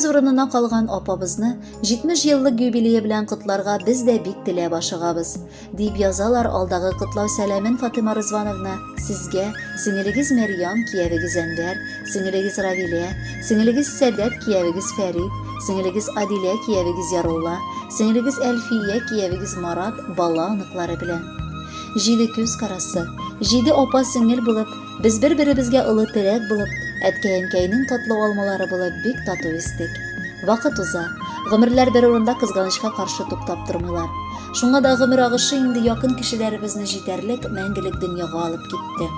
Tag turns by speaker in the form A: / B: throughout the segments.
A: урынына калган апабызны 70 еллык юбилее белән котларга без дә бик теләп ашыгабыз, дип язалар алдагы котлау сәламен Фатыйма Рызвановна сезгә, сеңелегез Мәрьям, киявегез Әнвәр, сеңелегез Равилә, сеңелегез Сәдәт, киявегез Фәрит, сеңелегез Адилә, киявегез Ярулла, сеңелегез Әлфия, киявегез Марат, бала-оныклары белән. Җиде күз карасы, җиде апа-сеңел булып, без бер-беребезгә олы терәк булып, әткәй-әнкәйнең татлы алмалары булып бик тату үстек. Вакыт уза, гомерләр бер урында кызганычка каршы туктап тормыйлар. Шуңа да гомер агышы инде якын кешеләребезне җитәрлек мәңгелек дөньяга алып китте.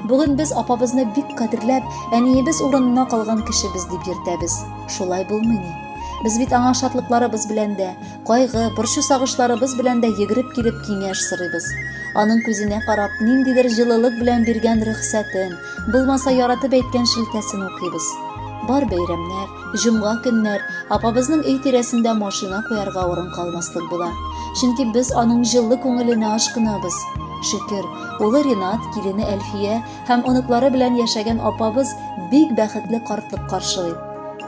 A: Бүген без апабызны бик кадерләп, әниебез урынына калган кешебез дип йөртәбез. Шулай булмый ни? Без бит аңа шатлыкларыбыз белән дә, Кайгы, борчу-сагышларыбыз белән дә йөгереп килеп киңәш сорыйбыз. Аның күзенә карап, ниндидер җылылык белән биргән рөхсәтен, булмаса яратып әйткән шелтәсен укыйбыз. Бар бәйрәмнәр, җомга көннәр апабызның өй тирәсендә машина куярга урын калмаслык була. Чөнки без аның җылы күңеленә ашкынабыз. Шөкер, улы Ринат, килене Әлфия һәм оныклары белән яшәгән апабыз бик бәхетле картлык каршылый.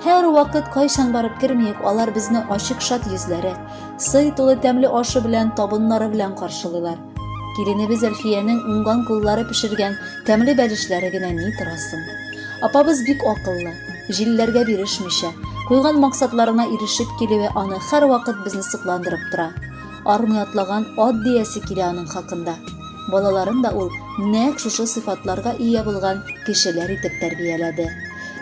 A: Һәрвакыт кайчан барып кермиек, алар безне ачык шат йөзләре, сый тулы тәмле ашы белән, табыннары белән каршылыйлар. Киленебез Әлфиянең уңган куллары пешергән тәмле бәлешләре генә ни торасын. Апабыз бик акыллы, җилләргә бирешмичә, куйган максатларына ирешеп килүе аны һәрвакыт безне сокландырып тора. Армый атлаган ат диясе килә аның хакында. Балаларын да ул нәкъ шушы сыйфатларга ия булган кешеләр итеп тәрбияләде.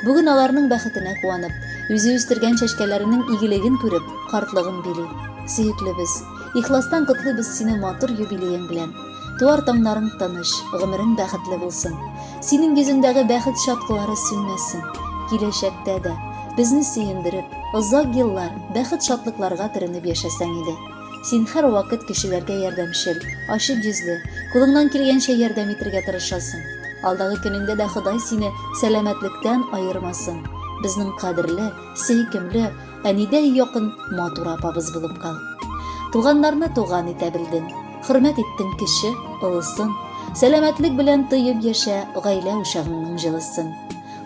A: Бүген аларның бәхетенә куанып, үзе үстергән чәчкәләренең игелеген күреп, картлыгын били. Сөеклебез, ихластан котлыйбыз сине матур юбилеең белән. Туар таңнарың тыныч, гомерең бәхетле булсын. Синең йөзеңдәге бәхет чаткылары сүнмәсен. Киләчәктә дә, безне сөендереп, озак еллар бәхет-шатлыкларга төренеп яшәсәң иде. Син һәрвакыт кешеләргә ярдәмчел, ачык йөзле, кулыңнан килгәнчә ярдәм итергә тырышасың. Алдагы көнеңдә дә Ходай сине сәламәтлектән аермасын. Безнең кадерле, сөйкемле, әнидәй якын матур апабыз булып кал. Туганнарны туган итә белдең, хөрмәт иттең кече, олысын. Сәламәтлек белән тоеп яшә гаилә учагыңның җылысын.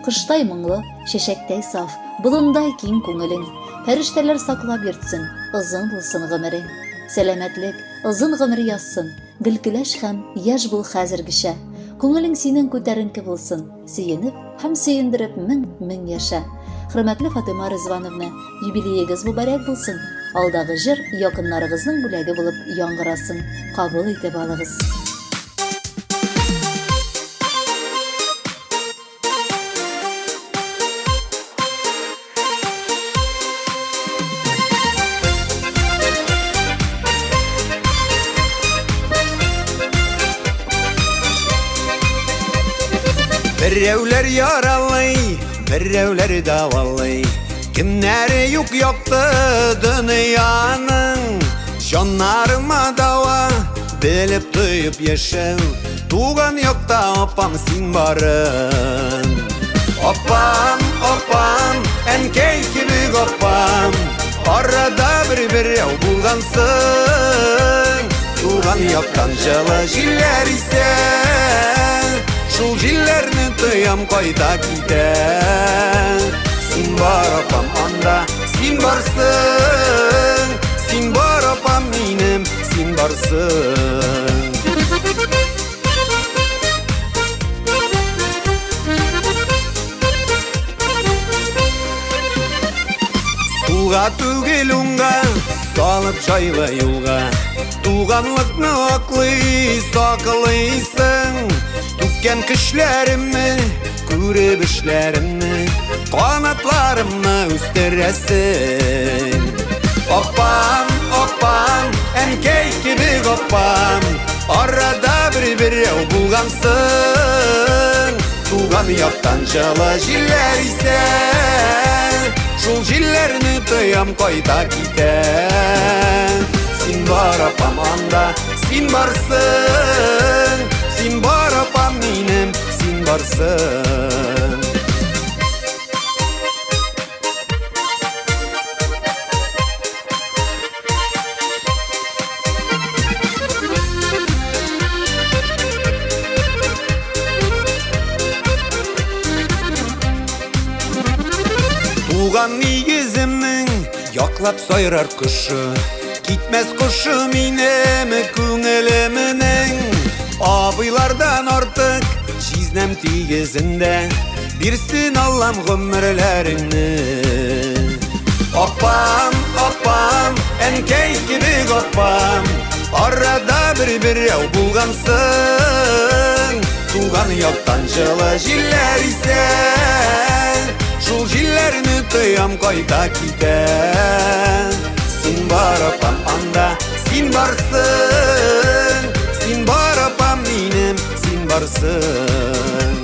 A: Коштай моңлы, чәчәктәй саф, болындай киң күңелең. Фәрештәләр саклап йөртсен, озын булсын гомерең. Сәламәтлек, озын гомер язсын, гел көләч һәм яшь бул хәзергечә. Күңелең синең күтәренке булсын, сөенеп һәм сөендереп мең, мең яшә. Хөрмәтле Фатыйма Ризвановна, юбилеегыз мөбарәк булсын! Алдагы җыр якыннарыгызның бүләге булып яңгырасын, кабул итеп алыгыз.
B: Берәүләр яралый, берәүләр дәвалый. Кемнәре юк якты дөньяның, Җаннарыма дава, белеп тоеп яшәү. Туган якта апам син барын. Апам, апам, әнкәй кебек апам, Арада бер берәү булгансың. Туган яктан җылы җилләр исә, Шул җилләрне тоям кайта китә. Син бар, апам, анда, син барсың, Син бар, апам, минем, син барсың. Сулга түгел уңга, салып җайлы юлга. Туганлыкны аклый, саклыйсың. Түккән көчләремне, күреп эшләремне, канатларымны үстерәсең. Апам, апам, әнкәй кебек апам, арада бер берәү булгансың. Туган яктан җылы җилләр исә, шул җилләрне тоям кайта китә. Син бар, апам, анда, син барсың, син бар, апам, минем, син барсың. Туган нигез. Каклап сайрар кошы. Китмәс кошы минем күңелемнең. Абыйлардан артык җизнәм тигезендә. Бирсен Аллам гомерләреңне. Апам, апам, әнкәй кебек апам, арада бер берәү булгансың. Туган яктан җылы җилләр исә, шул җилләрне тоям кайта китә. Син бар, апам, анда, син барсың, син бар, апам, минем, син барсың.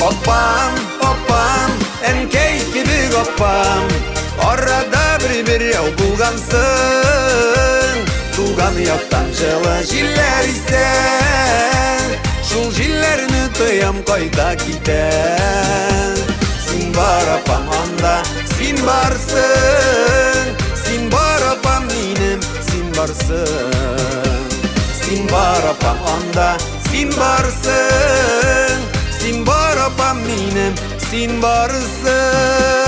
B: Апам, апам, әнкәй кебек апам, арада бер берәү булгансың. Туган яктан җылы җилләр исә, шул җилләрне тоям кайта китә. Син бар, апам, анда, син барсың, син бар, апам, минем, син барсың. Син бар, апам, анда, син барсың, син бар, апам, минем, син барсың.